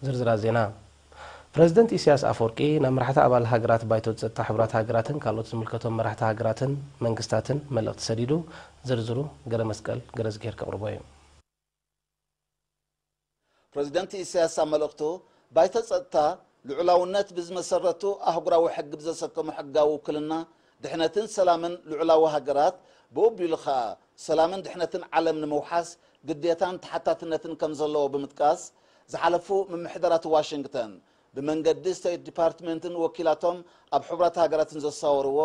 ዝርዝራት ዜና። ፕረዚደንት ኢሳያስ ኣፈወርቂ ናብ መራሕቲ ኣባል ሃገራት ባይቶ ጸጥታ ሕቡራት ሃገራትን ካልኦት ዝምልከቶም መራሕቲ ሃገራትን መንግስታትን መልእኽቲ ሰዲዱ። ዝርዝሩ ገረመስቀል ገረዝጊሄር ከቕርቦ እዩ። ፕረዚደንት ኢሳያስ ኣብ መልእኽቱ፣ ባይቶ ጸጥታ ልዑላውነት ብዝመሰረቱ ኣህጉራዊ ሕጊ ብዘሰከሞ ሕጋዊ ውክልና ድሕነትን ሰላምን ልዑላዊ ሃገራት፣ ብኡ ኣቢሉ ኸኣ ሰላምን ድሕነትን ዓለም ንምውሓስ ግዴታን ተሓታትነትን ከም ዘለዎ ብምጥቃስ፣ ዝሓለፉ ምምሕዳራት ዋሽንግተን ብመንገዲ ስቴት ዲፓርትመንትን ወኪላቶም ኣብ ሕቡራት ሃገራትን ዘሳወርዎ፣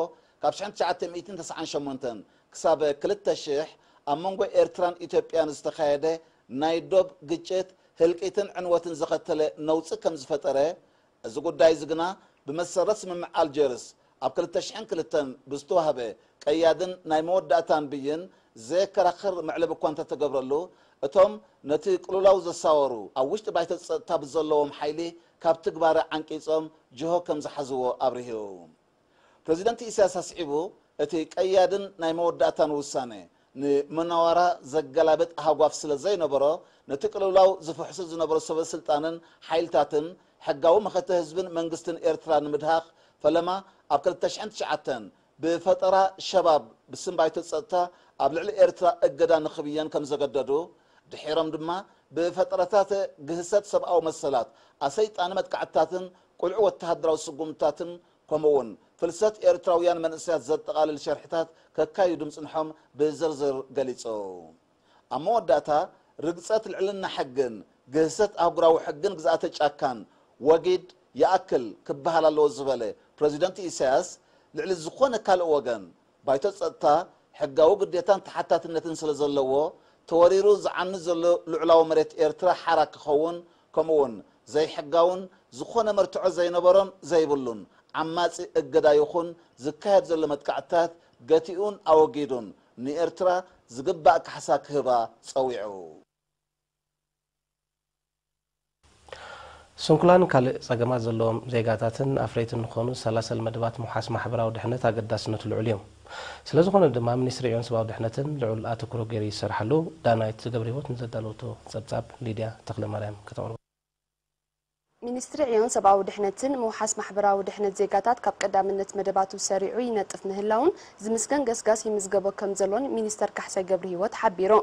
ካብ ሽሕን ትሽዓተ ሚእትን ተስዓን ሸሞንተን ክሳብ ክልተ ሽሕ ኣብ መንጎ ኤርትራን ኢትዮጵያን ዝተኻየደ ናይ ዶብ ግጭት ህልቂትን ዕንወትን ዘኸተለ ነውጺ ከም ዝፈጠረ፣ እዚ ጉዳይ እዚ ግና ብመሰረት ስምምዕ ኣልጀርስ ኣብ ክልተ ሽሕን ክልተን ብዝተዋህበ ቀያድን ናይ መወዳእታን ብይን ዘየከራኽር መዕለቢ እኳ እንተተገብረሉ፣ እቶም ነቲ ቅልውላው ዘሳወሩ ኣብ ውሽጢ ባይቶ ጸጥታ ብዘለዎም ሓይሊ ካብ ትግባረ ዓንቂጾም ጅሆ ከም ዝሓዝዎ ኣብሪሁ። ፕረዚደንት ኢሳያስ ኣስዒቡ፣ እቲ ቀያድን ናይ መወዳእታን ውሳነ፣ ንመናዋራ ዘገላብጥ ሃጓፍ ስለ ዘይነበሮ፣ ነቲ ቅልውላው ዝፍሕሱ ዝነበሩ ሰበ ስልጣንን ሓይልታትን ሕጋዊ መኸተ ህዝብን መንግስትን ኤርትራ ንምድሃኽ፣ ፈለማ ኣብ ክልተ ሽሕን ትሽዓተን ብፈጠራ ሸባብ ብስም ባይቶ ጸጥታ ኣብ ልዕሊ ኤርትራ እገዳ ንኽብየን ከም ዘገደዱ፣ ድሒሮም ድማ ብፈጠራታት ግህሰት ሰብኣዊ መሰላት፣ ኣሰይጣኒ መጥቃዕትታትን ቁልዑ ወተሃደራዊ ስጉምትታትን፣ ከምኡ'ውን ፍልሰት ኤርትራውያን መንእሰያት ዘጠቓልል ሸርሕታት ከካይዱ ምጽንሖም ብዝርዝር ገሊጹ። ኣብ መወዳእታ፣ ርግጸት ልዕልና ሕግን ግህሰት ኣህጉራዊ ሕግን ግዝኣተ ጫካን ወጊድ ይኣክል ክበሃል ኣለዎ ዝበለ ፕረዚደንት ኢሳያስ፣ ልዕሊ ዝኾነ ካልእ ወገን ባይቶ ጸጥታ ሕጋዊ ግዴታን ተሓታትነትን ስለ ዘለዎ፣ ተወሪሩ ዝዓኑ ዘሎ ልዑላዊ መሬት ኤርትራ ሓራ ክኸውን፣ ከምኡ'ውን ዘይሕጋውን ዝኾነ መርትዖ ዘይነበሮን ዘይብሉን ዓማጺ እገዳ ይኹን ዝካየድ ዘሎ መጥቃዕትታት ገቲኡን ኣወጊዱን ንኤርትራ ዝግባእ ካሕሳ ክህባ ጸዊዑ። ስንኩላን ካልእ ጸገማት ዘለዎም ዜጋታትን ኣፍረይትን ንኾኑ ሰላሰል መደባት ምውሓስ ማሕበራዊ ድሕነት ኣገዳስነቱ ልዑል እዩ። ስለዝኾነ ድማ ሚኒስትሪ ዕዮን ሰብኣዊ ድሕነትን ልዑል ኣተኩሮ ገይሩ ይሰርሓሉ። ዳናይት ገብረህይወት ንዘዳለወቶ ጸብጻብ ሊድያ ተኽለማርያም ከተቕርቦ። ሚኒስትሪ ዕዮን ሰብኣዊ ድሕነትን ምውሓስ ማሕበራዊ ድሕነት ዜጋታት ካብ ቀዳምነት መደባቱ ሰሪዑ ይነጥፍ ምህላውን ዝምስገን ገስጋስ ይምዝገቦ ከም ዘሎን ሚኒስተር ካሕሳይ ገብረህይወት ሓቢሩ።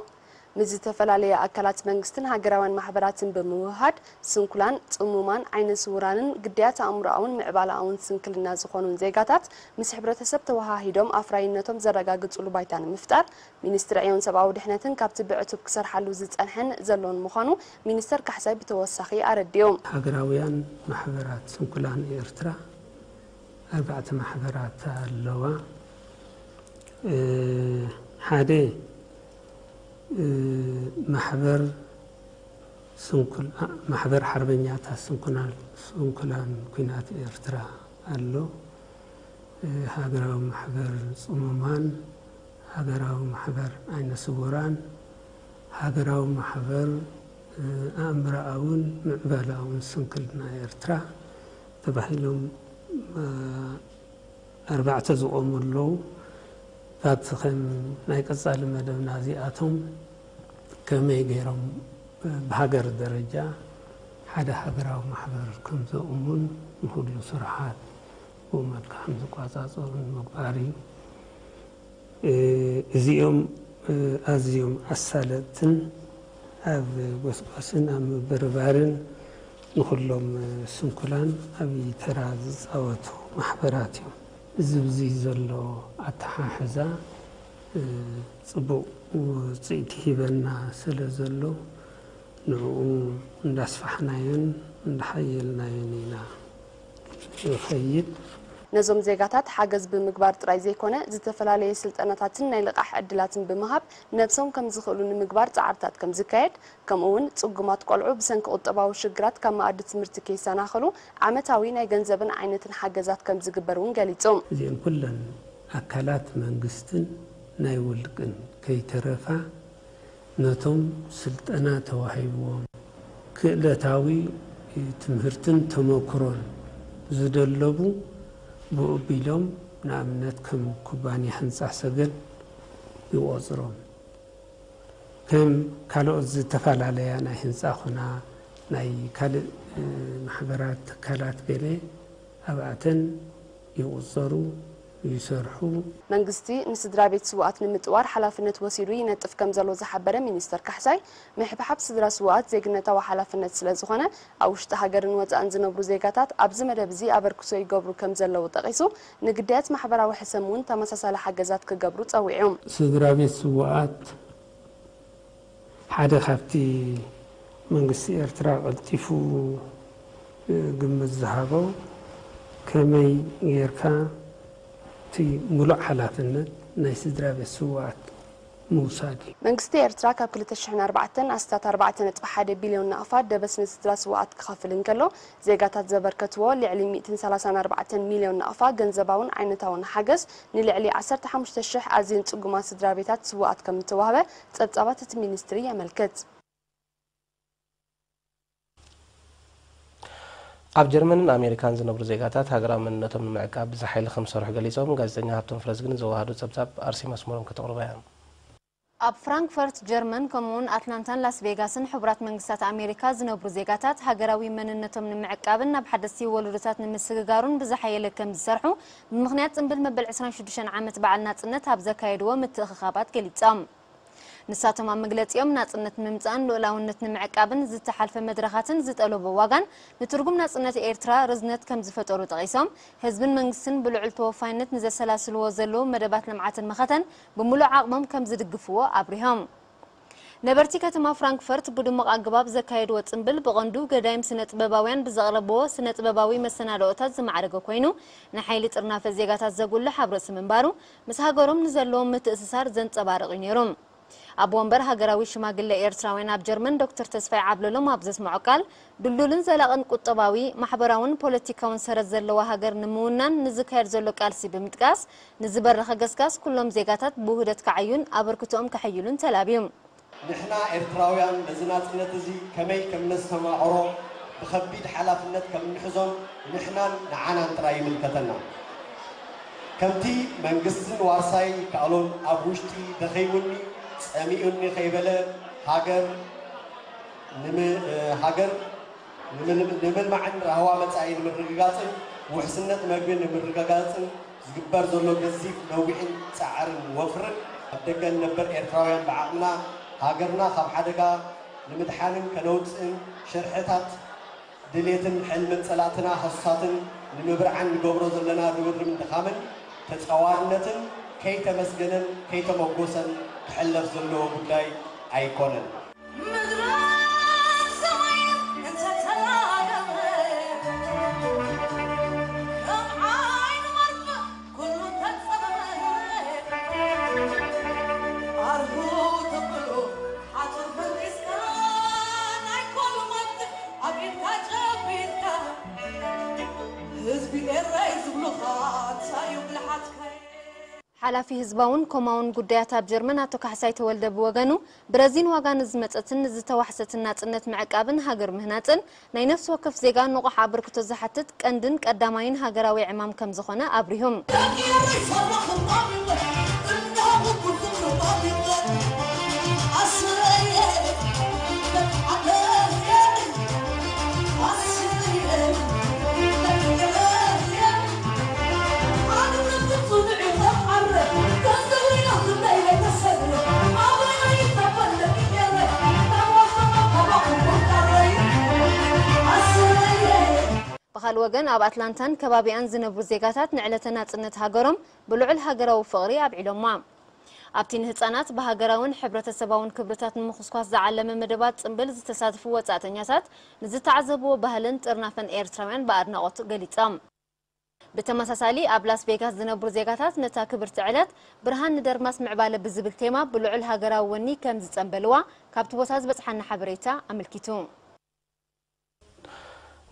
ምስ ዝተፈላለየ ኣካላት መንግስትን ሃገራውያን ማሕበራትን ብምውህሃድ ስንኩላን፣ ጽሙማን፣ ዓይነ ስውራንን ግዳያት ኣእምሮኣውን ምዕባለኣውን ስንክልና ዝኾኑን ዜጋታት ምስ ሕብረተሰብ ተወሃሂዶም ኣፍራይነቶም ዘረጋግጹሉ ባይታ ንምፍጣር ሚኒስትሪ ዕዮን ሰብኣዊ ድሕነትን ካብቲ ብዕቱብ ክሰርሓሉ ዝጸንሐን ዘሎን ምዃኑ ሚኒስተር ካሕሳይ ብተወሳኺ ኣረዲኡ። ሃገራውያን ማሕበራት ስንኩላን ኤርትራ ኣርባዕተ ማሕበራት ኣለዋ። ሓደ ማሕበር ስንኩል ማሕበር ሓርበኛታት ስንኩላን ስንኩላን ኲናት ኤርትራ ኣሎ። ሃገራዊ ማሕበር ጽሙማን፣ ሃገራዊ ማሕበር ዓይነ ስውራን፣ ሃገራዊ ማሕበር ኣእምሮኣውን ምዕባለኣውን ስንክልና ኤርትራ ተባሂሎም ኣርባዕተ ዝቖሙ ኣለዉ። ካብቲ ከም ናይ ቀጻሊ መደብና እዚኣቶም ከመይ ገይሮም ብሃገር ደረጃ ሓደ ሃገራዊ ማሕበር ከም ዘቑሙን ንኹሉ ስርሓት ብኡ መልክዕ ከም ዝቋጻጸሩን ምግባር እዩ። እዚኦም ኣዝዮም ኣሳለጥትን ኣብ ጎስጓስን ኣብ ምብርባርን ንኹሎም ስንኩላን ዓብዪ ተራ ዝፃወቱ ማሕበራት እዮም። እዚ ብዚ ዘሎ ኣተሓሕዛ ፅቡቕ ውፅኢት ይህበና ስለ ዘሎ ንዕኡ እንዳስፋሕናዮን እንዳሓየልናዮን ኢና ንኸይድ። ነዞም ዜጋታት ሓገዝ ብምግባር ጥራይ ዘይኮነ ዝተፈላለየ ስልጠናታትን ናይ ልቓሕ ዕድላትን ብምሃብ ነብሶም ከምዝኽእሉ ንምግባር ፃዕርታት ከምዝካየድ ከምኡ እውን ፅጉማት ቆልዑ ብሰንኪ ቁጠባዊ ሽግራት ካብ መኣዲ ትምህርቲ ከይሰናኸሉ ዓመታዊ ናይ ገንዘብን ዓይነትን ሓገዛት ከምዝግበር እውን ገሊፆም። እዚአን ኩለን ኣካላት መንግስትን ናይ ውልቅን ከይተረፋ ነቶም ስልጠና ተዋሂብዎም ክእለታዊ ትምህርትን ተመክሮን ዝደለቡ ብኡ ኣቢሎም ንኣብነት ከም ኩባንያ ህንፃ ሰገን ይቖፅሮም። ከም ካልኦት ዝተፈላለያ ናይ ህንፃ ኹና ናይ ካልእ ማሕበራት ትካላት ገለ ኣብኣተን ይቑጸሩ፣ ይሰርሑ። መንግስቲ ንስድራ ቤት ስውኣት ንምጥዋር ሓላፍነት ወሲዱ ይነጥፍ ከም ዘሎ ዝሓበረ ሚኒስተር ካሕሳይ፣ ምሕብሓብ ስድራ ስውኣት ዜግነታዊ ሓላፍነት ስለ ዝኾነ ኣብ ውሽጢ ሃገርን ወጻእን ዝነብሩ ዜጋታት ኣብዚ መደብ እዚ ኣበርክቶ ይገብሩ ከም ዘለዉ ጠቒሱ፣ ንግዳያት ማሕበራዊ ሕሰም እውን ተመሳሳሊ ሓገዛት ክገብሩ ጸዊዑ። ስድራ ቤት ስውኣት ሓደ ካብቲ መንግስቲ ኤርትራ ቀልጢፉ ግምት ዝሃቦ ከመይ ጌርካ እቲ ሙሉእ ሓላፍነት ናይ ስድራ ቤት ስውኣት ምውሳድ እዩ። መንግስቲ ኤርትራ ካብ ክልተ ሽሕን ኣርባዕተን ኣስታት ኣርባዕተ ነጥቢ ሓደ ቢልዮን ናቕፋ ደበስ ንስድራ ስውኣት ክኸፍል እንከሎ፣ ዜጋታት ዘበርከትዎ ልዕሊ ሚእትን ሰላሳን ኣርባዕተን ሚልዮን ናቕፋ ገንዘባውን ዓይነታውን ሓገዝ ንልዕሊ ዓሰርተ ሓሙሽተ ሽሕ ኣዝየን ጽጉማት ስድራ ቤታት ስውኣት ከም እተዋህበ ጸብጻባት እቲ ሚኒስትሪ የመልክት። ኣብ ጀርመንን ኣሜሪካን ዝነብሩ ዜጋታት ሃገራዊ መንነቶም ንምዕቃብ ብዝሓ ሓይሊ ከም ዝሰርሑ ገሊጾም። ጋዜጠኛ ሃብቶም ፍረዝግን ዘወሃዶ ጸብጻብ ኣርሲ መስመሮም ከተቕርባ እያ። ኣብ ፍራንክፈርት ጀርመን ከምኡውን ኣትላንታን ላስ ቬጋስን ሕቡራት መንግስታት ኣሜሪካ ዝነብሩ ዜጋታት ሃገራዊ መንነቶም ንምዕቃብን ናብ ሓደስቲ ወለዶታት ንምስግጋሩን ብዝሓየለ ከም ዝሰርሑ ብምኽንያት ጽንብል መበል ዕስራን ሽዱሽተን ዓመት በዓል ናጽነት ኣብ ዘካየድዎ ምትእኽኻባት ገሊጾም። ንሳቶም ኣብ መግለጺኦም ናጽነት ንምምጻእን ልኡላውነት ንምዕቃብን ዝተሓልፈ መድረኻትን ዝጠለቦ ዋጋን ንትርጉም ናጽነት ኤርትራ ርዝነት ከም ዝፈጠሩ ጠቒሶም፣ ህዝብን መንግስትን ብልዑል ተወፋይነት ንዘሰላስልዎ ዘለዉ መደባት ልምዓትን መኸተን ብምሉእ ዓቕሞም ከም ዝድግፍዎ ኣብሪሆም። ነበርቲ ከተማ ፍራንክፈርት ብድሙቕ ኣገባብ ዘካየድዎ ጽምብል ብቐንዱ ገዳይም ስነ ጥበባውያን ብዘቕረብዎ ስነ ጥበባዊ መሰናድኦታት ዝማዕረገ ኮይኑ ንሓይሊ ጥርናፈ ዜጋታት ዘጉልሕ ኣብ ርእሲ ምንባሩ ምስ ሃገሮም ንዘለዎም ምትእስሳር ዘንጸባርቕ እዩ ነይሩ። ኣቦ ወንበር ሃገራዊ ሽማግለ ኤርትራውያን ኣብ ጀርመን ዶክተር ተስፋይ ዓብለሎም ኣብ ዘስምዖ ቃል፣ ድልዱልን ዘላቕን ቁጠባዊ፣ ማሕበራውን ፖለቲካውን ሰረት ዘለዋ ሃገር ንምውናን ንዝካየድ ዘሎ ቃልሲ ብምጥቃስ፣ ንዝበረኸ ገስጋስ ኩሎም ዜጋታት ብውህደት ክዓዩን ኣበርክቶኦም ከሐይሉን ተላብዩ። ንሕና ኤርትራውያን ነዚ ናጽነት እዚ ከመይ ከም ነስተማቕሮ ብኸቢድ ሓላፍነት ከም እንሕዞን ንሕናን ንዓናን ጥራይ ይምልከተና። ከምቲ መንግስትን ዋርሳይ ይከኣሎን ኣብ ውሽጢ ደኺሙኒ ጸሚኡኒ ከይበለ ሃገር ሃገር ንምልማዕን ራህዋ መጻኢ ንምርግጋጽን ውሕስነት መግቢ ንምርግጋጽን ዝግበር ዘሎ ገዚፍ ነዊሕን ጻዕርን ወፍርን ኣብ ደገ ንነብር ኤርትራውያን ብዓቕምና ሃገርና ካብ ሓደጋ ንምድሓንን ከነውጽእን ሽርሕታት ድሌትን ሕልምን ጸላእትና ሃሱሳትን ንምብርዓን ንገብሮ ዘለና ርብርብን ድኻምን ተጻዋርነትን ከይተመስገነን ከይተመጎሰን ክሕለፍ ዘለዎ ጉዳይ ኣይኮነን። ምድርን ሰማይን እንተተላገበ ከም ዓይኒ መርፍእ ኩሉ እንተጸበበ ኣርሁ ተብሎ ሓጹር ፈንጢስካ ናይ ኮሉ መብት ኣብ ኢድካ ጨቢጥካ ህዝቢ ኤረይ ዝብሉኻ እንታይ እዩ ብልሓትካ። ሓላፊ ህዝባውን ኮማውን ጉዳያት ኣብ ጀርመን ኣቶ ካሕሳይ ተወልደ ብወገኑ፣ ብረዚን ዋጋ ንዝመጸትን ንዝተዋሕሰትን ናጽነት ምዕቃብን ሃገር ምህናጽን ናይ ነፍሲ ወከፍ ዜጋ ንቑሕ ኣበርክቶ ዝሓትት ቀንድን ቀዳማይን ሃገራዊ ዕማም ከም ዝኾነ ኣብሪሁ። ብኻልእ ወገን ኣብ ኣትላንታን ከባቢኣን ዝነብሩ ዜጋታት ንዕለተ ናጽነት ሃገሮም ብልዑል ሃገራዊ ፍቕሪ ኣብዒሎማ። ኣብቲ ንህጻናት ብሃገራውን ሕብረተሰባውን ክብርታት ንምኹስኳስ ዝዓለመ መደባት ጽምብል ዝተሳተፉ ወጻእተኛታት ንዝተዓዘብዎ ባህልን ጥርናፈን ኤርትራውያን ብኣድናቖት ገሊጾም። ብተመሳሳሊ ኣብ ላስ ቬጋስ ዝነብሩ ዜጋታት ነታ ክብርቲ ዕለት ብርሃን ንደርማስ ምዕባለ ብዝብል ቴማ ብልዑል ሃገራዊ ወኒ ከም ዝጸምበልዋ ካብቲ ቦታ ዝበጽሓና ሓበሬታ ኣመልኪቱ።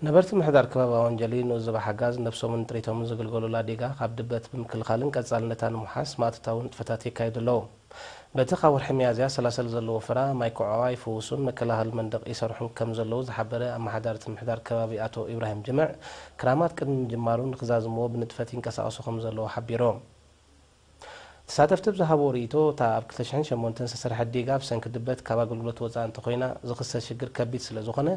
ነበርቲ ምሕዳር ከባቢ ኣወንጀሊ ንኡስ ዞባ ሓጋዝ ነብሶምን ጥሪቶምን ዝግልገሉላ ዲጋ ካብ ድበት ብምክልኻልን ቀጻልነታ ንምውሓስ ማእቶታዊ ንጥፈታት የካይዱ ኣለዉ። በቲ ካብ ወርሒ ሚያዝያ ሰላሳ ዘሎ ወፈራ ማይ ክዕዋ ይፍውሱን መከላኸሊ መንደቕ ይሰርሑን ከም ዘለዉ ዝሓበረ ኣመሓዳሪ እቲ ምሕዳር ከባቢ ኣቶ ኢብራሂም ጅምዕ፣ ክራማት ቅድሚ ምጅማሩ ንክዛዝምዎ ብንጥፈት ይንቀሳቐሱ ከም ዘለዉ ሓቢሩ። ተሳተፍቲ ብዝሃብዎ ርእይቶ፣ እታ ኣብ ክልተ ሽሕን ሸሞንተን ዝተሰርሐት ዲጋ ብሰንኪ ድበት ካብ ኣገልግሎት ወፃእ እንተኾይና ዝኽሰት ሽግር ከቢድ ስለዝኾነ፣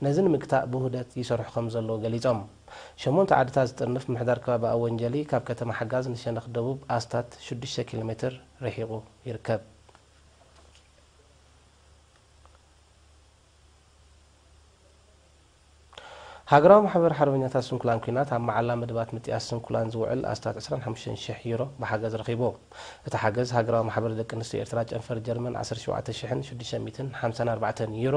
ነዚ ንምግታእ ብውህደት ይሰርሑ ከምዘለዉ ገሊፆም። ሸሞንተ ዓድታት ዝጥርንፍ ምምሕዳር ከባቢ ኣወንጀሊ ካብ ከተማ ሓጋዝ ንሸነኽ ደቡብ ኣስታት ሽዱሽተ ኪሎ ሜትር ርሒቑ ይርከብ። ሃገራዊ ማሕበር ሓርበኛታት ስንኩላን ኲናት ኣብ መዓላ መደባት ምጥያስ ስንኩላን ዝውዕል ኣስታት ዕስራን ሓሙሽተን ሽሕ ዩሮ ብሓገዝ ረኺቡ። እቲ ሓገዝ ሃገራዊ ማሕበር ደቂ ኣንስትዮ ኤርትራ ጨንፈር ጀርመን ዓሰርተ ሸውዓተ ሽሕን ሽዱሽተ ሚእትን ሓምሳን ኣርባዕተን ዩሮ፣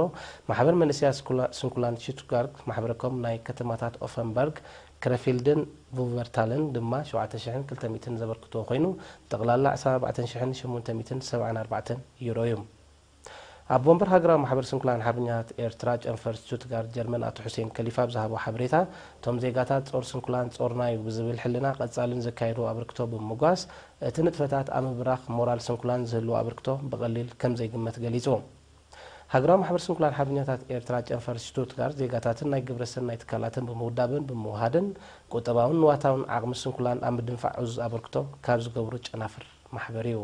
ማሕበር መንእሰያት ስኩላ-፣ ስንኩላን ሽቱትጋርት፣ ማሕበረኮም ናይ ከተማታት ኦፈንበርግ፣ ክረፊልድን ቡቨርታልን ድማ ሸውዓተ ሽሕን ክልተ ሚእትን ዘበርክቶ ኮይኑ፣ ጠቕላላ ዕስራን ኣርባዕተን ሽሕን ሸሞንተ ሚእትን ሰብዓን ኣርባዕተን ዩሮ እዩ። ኣብ ወንበር ሃገራዊ ማሕበር ስንኩላን ሓርበኛታት ኤርትራ ጨንፈር ስቱትጋርት ጀርመን ኣቶ ሑሴን ከሊፋ ብዝሃቦ ሓበሬታ፣ እቶም ዜጋታት ጾር ስንኩላን ጾርና እዩ ብዝብል ሕልና ቀጻልን ዘካየድዎ ኣበርክቶ ብምምጓስ፣ እቲ ንጥፈታት ኣብ ምብራኽ ሞራል ስንኩላን ዝህልዎ ኣበርክቶ ብቐሊል ከም ዘይግመት ገሊጹ። ሃገራዊ ማሕበር ስንኩላን ሓርበኛታት ኤርትራ ጨንፈር ስቱትጋርት ዜጋታትን ናይ ግብረ ሰናይ ትካላትን ብምውዳብን ብምውሃድን ቁጠባውን ንዋታውን ዓቕሚ ስንኩላን ኣብ ምድንፋዕ ዕዙዝ ኣበርክቶ ካብ ዝገብሩ ጨናፍር ማሕበር እዩ።